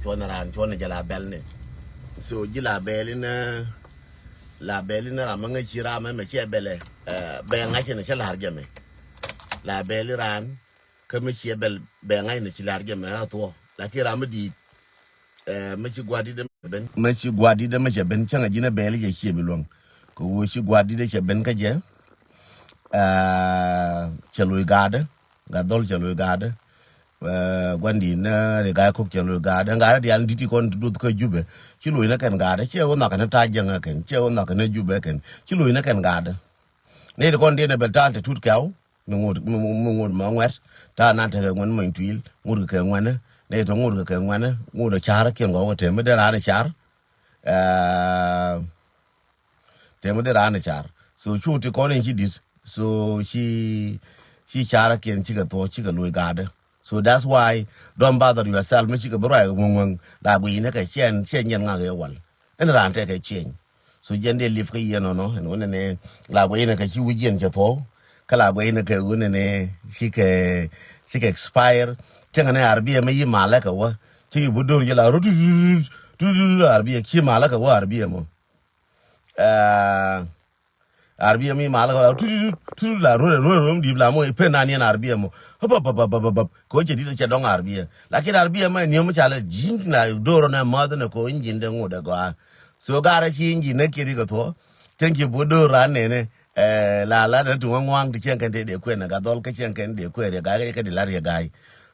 Cuɔn raan cuɔn jɛ la bɛl ni. So ji̱ la bɛl in la bɛl in ram mi ŋäc ci ram ɛmɛ cɛ bɛlɛ. Bɛ ŋa̱c ɛn cɛ la̱r jɛ mɛ. La bɛl in raan kä mi ciɛ bɛl bɛ ŋa̱c ni ci la̱r jɛ mɛ a thuɔ. Lakin ram mi di̱i̱t mi ci gua̱a̱r di̱t mi cɛ ben mi ci gua̱a̱r di̱t mi cɛ ben cäŋ a ji̱n a bɛl jɛ ciɛ bi luäŋ. Kɛ ɣöö ci gua̱a̱r di̱t cɛ ben kä jɛ. Cɛ lo̱c ga̱a̱dä gat dhɔl cɛ lo̱c ga̱a̱dä. Gua̱n di̱i̱n ni ri ga̱a̱c kok cɛ lo̱c ga̱a̱dä gat diaal di̱t ti kɔn ti duth kä Jubɛ. Ci lo̱c ni kɛn ga̱a̱dä cɛ ɣöö nhɔakɛ ni ta̱a̱ jäŋä kɛn cɛ ɣöö nhɔakɛ ni Jubɛ kɛn ci lo̱c ni kɛn ga̱a̱dä. Ni ti kɔn diɛn ɛ bɛl ta̱a̱ ti tut kɛw. Mi ŋot mi ŋot mɔ ŋuɛt ta̱a̱ na tekɛ ŋuɛn mɔny tuil ŋot kɛ kɛ ŋuɛnä. Ni tɔ ŋot kɛ kɛ ŋuɛnä ŋot ɛ ca̱rä kiɛn gɔw kɛ tɛm mi dee raan ɛ car. Tɛm mi dee raan ɛ car. So cu ti kɔn in ci di̱t. So ci ci ca̱rä kiɛn cikɛ thuɔ̱k cikɛ lo̱c ga̱a̱dä. So that's why don't bother yourself mi cikɛ bi ruac ŋueŋ ŋueŋ la guic ni kɛ ciɛn ciɛn yɛn ŋak ɛ wal. Ɛn raan tekɛ ciɛny. So jɛn dee lip kä yɛn nɔnɔ ɛn wunɛ ni la guɛy ni kɛ ci wi̱c yɛn cɛ thuɔ̱w. Kä la guɛy ni kɛ wunɛ ni cikɛ cikɛ expire. Cäŋɛ ni ar biɛ mi yi malɛ kɛ wä ci yi bi do̱r jɛ la rut. Tut tut tut, arabia ci malä kɛ wä arabia mɔ. Aa, arabia mi malä kɛ wä tut tut tut tut, la ruɔ̱t ruɔ̱t ruɔ̱t mi di̱i̱p la mɔ i̱ pen nan yɛn arabia mɔ. Hop hop hop hop hop hop. Kɛ wä cɛ di̱t cɛ dɔ̱ŋ arabia. Lakin arabia mɛ niom ca lɛ ji̱n na do̱r nɛ mäth nɛ kɛ wä injin dɛ ŋot dɛ gɔaa. So garɛ ci injin nɛ kiɛ ri kɛ thuɔ. Cɛn ci bo̱ do̱r ran nɛnɛ. Ɛ, la la nɛ tuŋä ŋuaŋ ti cɛn kɛn te dee kuɛn nɛ gat dhɔl kä cɛn kɛn dee kuɛn riɛ ga̱a̱c kä di la riɛ ga̱a̱c.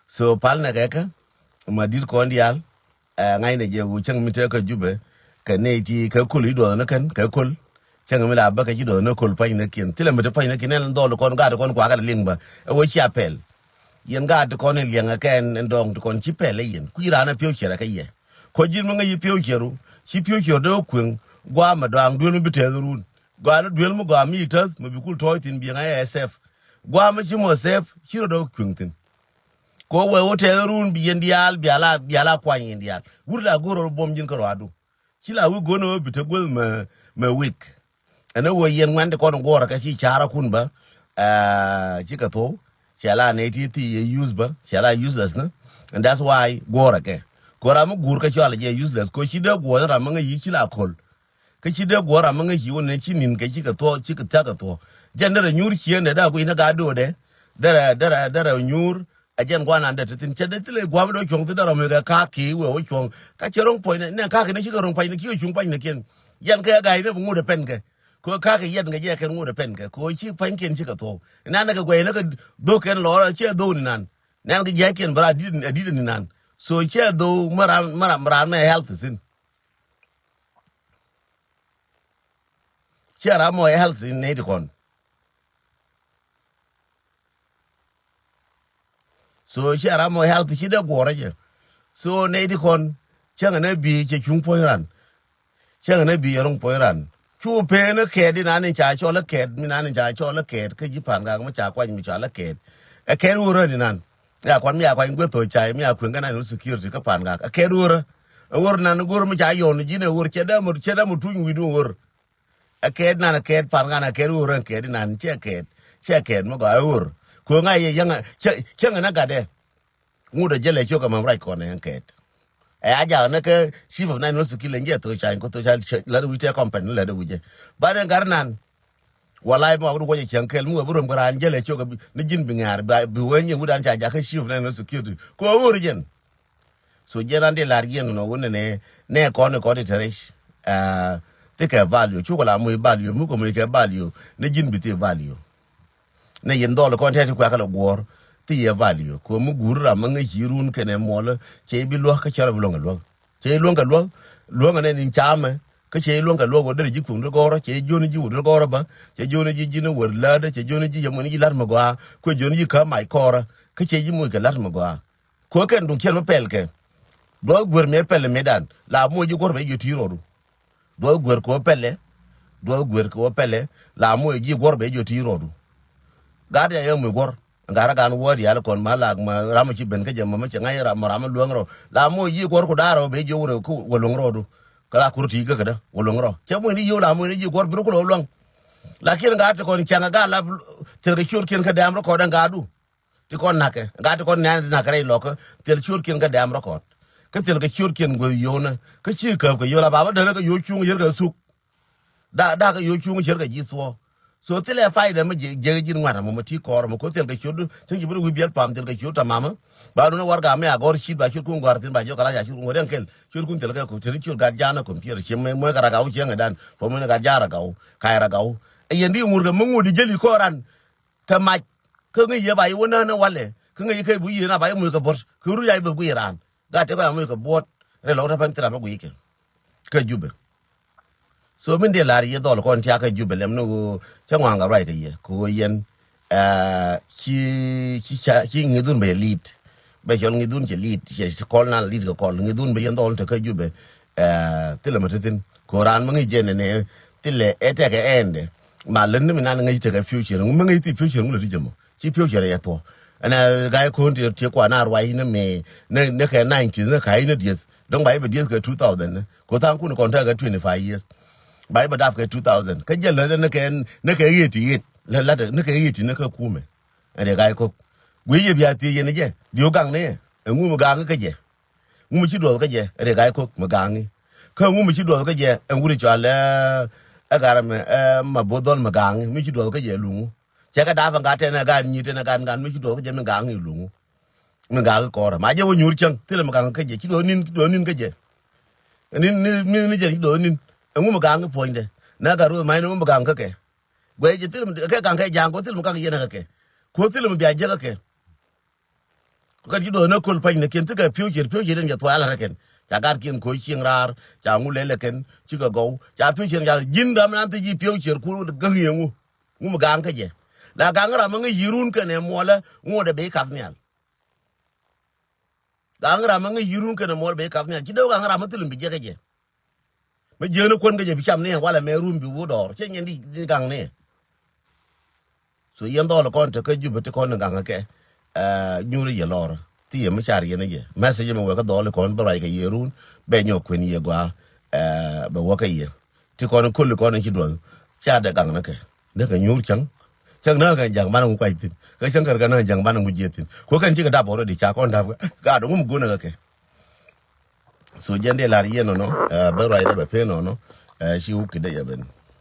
So pal nɛ kɛ kä ma di̱t kɔn diaal. Ɛ, ŋa̱cnɛ jɛ wu cäŋ mi tëë kä Jubɛ kɛ nɛy ti kɛ köl i̱ duɔth ni kɛn kɛ köl. Cäŋ mi la bä kɛ ci duɔth ni köl pa̱ny ni kiɛn thilɛ mi ti pa̱ny ni kiɛn ɛn dhɔl kɔn gaat kɔn kuakä liŋ bä. Ɛ wä cia pɛl. Yɛn gaat ti kɔn in liɛŋɛ kɛ ɛn dɔɔŋ ti kɔn ci pɛl ɛ yɛn kui̱ raan ɛ piɔw ciɛrɛ kɛ yɛ. Kɔ ji̱n mi ŋäc yi piɔw ciɛru ci piɔw ciɛr dee wä kueŋ. Gua̱a̱mɛ dɔaaŋ duel mi bi tɛth run. Gɔaa ni duel mi gɔaa mi yi täth mi bi kul tɔɔc thi̱n biɛŋ a ɛ sɛf. Gua̱a̱mɛ ci mɔ sɛf ci rɔ dee wä kueŋ thi̱n. Ko wee wä tɛth run bi yɛn diaal biala biala kuany yɛn diaal wur la go̱r rɔ buɔm ji̱n kä rɔadu. Ci la wi̱i̱ go̱n ɣöö bi te guäth mɛ mɛ wik. Ɛn ɣöö yɛn ŋuɛn ti kɔn guɔ̱ɔ̱rä kɛ ci ca̱rä kun bä. Aa, cikɛ thou. Cɛ la nɛy ti thi yɛ use bä cɛ la useless ni. And that's why guɔ̱ɔ̱rä kɛ ko ram mi guur kɛ cɔal jɛ useless ko ci dee guɔ̱ɔ̱r ni ram mi ŋäc yi ci la ko̱l. Kä ci dee guɔ̱ɔ̱r ram mi ŋäc yi wä ni ci ni̱n kɛ cikɛ thuɔ̱ cikɛ thia̱k kɛ thuɔ̱. Jɛn derɛ nyuur cieen dee daa guic ni gaa doodɛ. Derɛ derɛ derɛ nyuur. Ɛ jɛn gua̱a̱r nan dee te thi̱n cɛ dee thilɛ gua̱a̱r mi dee cuɔ̱ŋ thi̱n dee rɔ mi kɛ ka̱a̱k ki̱i̱ wee wä cuɔ̱ŋ. Kä cɛ ro̱ŋ puɔ̱ny nɛ nɛ ka̱a̱k ni cikɛ ro̱ŋ puɔ̱ny ni cikɛ cuŋ puɔ̱ny ni kiɛn. Yɛn kɛ ga̱a̱c ni bi ŋut ɛ pɛn kɛ. Kɛ ka̱a̱k kɛ yɛt ŋɛ jɛ kɛn ŋut ɛ pɛn kɛ kɛ ci puɔ̱ny kiɛn cikɛ thuɔ̱k. Nan ni kɛ guɛy ni kɛ dhok kɛn lɔɔr ciɛ dhok ni nan. Nan kɛ jiac kiɛn bɛ raan di̱t ni nan. So ciɛ dhok mi raan mi raan mi raan mɛ health thi̱n. Ciɛ raan mɔ health thi̱n nɛy ti kɔn. So ciɛ ram mɔ health ci dee guɔrä jɛ. So nɛy ti kɔn cäŋɛ nɛ bi cɛ cuŋ puɔ̱ny ran. Cäŋɛ nɛ bi cɛ ruŋ puɔ̱ny ran. Cu peen kɛɛt inan in ca cɔl kɛɛt mi nan in ca cɔl kɛɛt kä ji̱ pa̱a̱n gak mi ca kuany mi cɔal kɛɛt. Ɛ kɛɛt ɣöö rän inan. Mi a kuan mi a kuany gueth thok cay mi a kueŋ kɛ national security kä pa̱a̱n gak ɛ kɛɛt ɣöörä. Ɛ ɣöör nan ɣöör mi ca yɔn ji̱n ɛ ɣöör cɛ dee mɔ cɛ dee mɔ tuny wi̱i̱dun ɣöör. Ɛ kɛɛt nan ɛ kɛɛt pan kan ɛ kɛɛt ɣöör ɛn kɛɛt inan cɛ kɛɛt cɛ kɛɛt mi gɔaa ɛ ɣöör. Kueŋ a yɛ yäŋ cɛ cɛ ŋɛ nɛ gatdɛ. Ŋut ɛ jälɛ ciök ɛmɛ rac kɔn ɛn kɛɛt. Ɛ a jak nɛ kɛ chief of nine security ɛn jɛ thok cany kɔ thok cany lät wi̱c tɛ company lät wi̱cɛ. Bat ɛn gat nan. Walay mi wak du wacɛ cäŋ kɛl mi wee bi röm kɛ raan jälɛ ciök ni ji̱n bi ŋa̱a̱r bi wee nyin wi̱c dan ca jak kɛ chief of nine security kɔ ɣöör jɛn. So jiɛn an di lar jiɛn nɔ wun nɛ nɛ kɔn kɔn ti tɛrɛ. Thikɛ value cuk la muc value muk muc kɛ value ni ji̱n bi thi value. Nɛ yin dhɔl kɔn tɛt ti kuɛ kɛ lɛ guɔr thi yɛ value ko mi gur ram mi ŋäc ci run kɛnɛ muɔl. Cɛ bi luäk kä cɛ rɔ bi luäŋ kɛ luäk. Cɛ luäŋ kɛ luäk. Luäŋ nɛ nin camɛ kä cɛ luäŋ kɛ luäk wä der ji̱ kuŋ di gɔrä cɛ ji̱ ji̱n wä der gɔrä bä. Cɛ ji̱n ji̱ ji̱n wä läädä cɛ ji̱n ji̱ yɛ mun ji̱ lat mi gɔaa kuɛ ji̱n ji̱ kä mac kɔrä. Kä cɛ ji̱ muc kɛ lat mi gɔaa. Kuɛ kɛn duŋ ciɛl mi pɛl kɛ. Duɔth guer mi pɛl mi dan la muc ji̱ guɔr bɛ ji̱ ti rɔdu. Duɔth guer kɛ wä pɛlɛ. Duɔth guer kɛ wä pɛlɛ la muc ji̱ guɔr bɛ ji̱ ti rɔdu. Gat ya yɛ muc guɔr. Gat a gan wä dial kɔn ma lak ma ram ci ben kä jɛ ma ma cɛ ŋa̱c ram ma ram luäŋ rɔ la muc ji̱ guɔr ku daar rɔ bɛ ji̱ wä wä luäŋ rɔdu. Kä la kur ti kä kädä wä luäŋ rɔ cɛ muc ni yio̱w la muc ni ji̱ guɔr bi rɔ ku lɔ luäŋ. Lakin gat ti kɔn cɛŋ a gat la thil kɛ ciöt kiɛn kä dɛm rɔ kɔn dɛ gat du. Ti kɔn na̱kɛ gat ti kɔn nɛn ti na̱kɛ rɛy lɔkä. Thil ciötkiɛn kä dɛm rɔ kɔt kä thil kɛ ciötkiɛn gueth yio̱wnä kä ci käp kɛ yio̱w la baba dälä kɛ yio̱w cuŋ yierkɛ thuk. Dak dak kɛ yio̱w cuŋ cierkɛ ji̱ thuɔ̱ɔ̱. So thilɛ faida mi jek ji̱n ŋua̱t amɔ mi ti kɔɔr mɔ ko thil kɛ ciöt cäŋ ci bi ni wi̱i̱ biɛt pam thil kɛ ciöt tamamä. Ba nunä warɛga mi a gɔr cit ba ciötkun gɔ̱a̱r thi̱n ba jiök kɛ la ca ciötkun ŋuɔ̱t ɛn kɛl ciötkun thil kɛ ku thil ciöt gat ja̱a̱n ɛ computer ci muec kɛ ragaw cieŋɛ dan fo muec kɛ gat ja̱a̱n ragaw ka̱c ragaw. Ɛ yɛn di ŋuɔ̱t kɛ mi ŋuɔ̱t di jäli kɔɔran. Kɛ mac kä ŋäc yɛ ba yɛ wä nään ɛ walɛ kä ŋäc yɛ kɛ bi yiëë na ba yɛ moc kɛ buɔ̱t kɛ rut yac bɛ guic raan. Gat tɛ kɔc a moc kɛ buɔ̱t rɛ lɔk tɛ pɛn thira bä guic kɛ kä Jubɛ. So min dee la̱r yɛ dhɔl kɔn tiak kä Jubɛ lɛm ni ɣöö cä ŋuaŋ kɛ ruac kɛ yɛ kɛ ɣöö yɛn ci ci ca ci ŋi̱thun bɛ yɛ li̱t. Bɛ cɔl ŋi̱thun cɛ li̱t cɛ kɔl na li̱t kɛ kɔl ŋi̱thun bɛ yɛn dhɔl te kä Jubɛ. Thilɛ mɛ te thin kɛ ɣöö raan mi ŋi̱c jɛ nɛnɛ thilɛ ɛ tɛkɛ ɛndɛ. Ma lät ni mi nan ŋäc tekɛ future ŋu mi ŋäc thi future ŋu lät ti jɛ mɔ ci future yɛ thuɔ. Ɛnɛ ga̱y ko̱n ti ti kuan a ruac ni mi ni kɛ nineties ni ka̱c ni dieth dɔ̱ŋ ba i̱ bɛ dieth kɛ two thousand ni ko tha̱a̱ŋ kun kɔn tekɛ twenty five years. Ba i̱ bɛ dap kɛ two thousand kä jɛ lät ni kɛ ni kɛ eighty eight lät lat ni kɛ eighty ni kɛ kumɛ. Ɛnɛ ga̱y ko̱k guiy yɛ bia thiec yɛn jɛ diok gaŋ ni yɛ ɛŋu mi gaŋ kä jɛ. Ŋu mi ci duɔth kä jɛ, Riek Gai Kok mi gaŋi. Kä ŋu mi ci duɔth kä jɛ, ɛn wuri cɔal ɛ, ɛ gar mɛ, ɛ ma both dhɔl mi gaŋi, mi ci duɔth kä jɛ luŋu. Cɛ kɛ dap ɛn gat tɛn ɛ gat nyi tɛn ɛ gat gat mi ci duɔth kä jɛ mi gaŋi luŋu. Mi gaŋi kɔrɛ. Ma jɛ wä nyuur cäŋ, thilɛ mi gaŋi kä jɛ, ci duɔth nin, ci duɔth nin kä jɛ. Nin, nin, nin, nin jɛ ci duɔth nin. Ɛŋu mi gaŋi puɔ̱nydɛ. Na gat ruɔth ma in ɛŋu mi gaŋi kä kɛ. Guɛ jɛ thilɛ mi, kɛ gaŋi kɛ jaŋ, kɛ thilɛ mi gaŋi yɛn kä kɛ. Kɛ thilɛ mi bia jɛ kä kɛ. Kɛ ji̱ duɔth ni köl pany ni kiɛn thikɛ future, future in jɛ thua̱a̱l rɛ kɛn. Ca gat kiɛn ko̱c cieŋ raar, ca ŋu lɛl ɛ kɛn, cikɛ gɔw. Ca future in jɛ ji̱n ram nan thi ji̱ future ku gaŋ yɛ ŋu. Ŋu mi gaŋ kä jɛ. La gaŋ ram mi ŋäc yi̱run kɛn ɛ muɔlä, ŋu dee ben kath nhial. Gaŋ ram mi ŋäc yi̱run kɛn ɛ muɔlä ben kath nhial. Ci dee gaŋ ram mi thil mi bi jɛ kä jɛ. Mi jiäkni kuän kä jɛ bi cam ni walɛ mɛ run bi wut dɔɔr. Cɛ nyɛn di, di gaŋ ni. So yɛn dhɔl kɔn te kä Jubɛ ti kɔn ni gaŋ kɛ. Ɛ, nyuri yɛ lɔr. Ti yɛ mi car yɛn jɛ. Message mi wɛ kä dhɔl kɔn bɛ ruac kɛ yɛ run. Bɛ nyɔk kuɛn yɛ gɔaa. Ɛ, bɛ wä kä yɛ. Ti kɔn koli kɔn ci duɔth. Ca dee gaŋ ni kɛ. Dee kɛ nyur cäŋ. Cäŋ na kɛ jaŋ banɛ ŋu kuac thin. Kä cäŋ kɛ rɛ kɛ na jaŋ banɛ ŋu jiɛ thin. Ko kɛn cikɛ dap already ca kɔn dap kɛ. Gat ŋu mi gun kɛ kɛ. So jɛn dee lar yɛn nɔnɔ, ɛ, bɛ ruacdɛ bɛ pen nɔnɔ, ɛ, ci wuk kidɛ yɛ ben.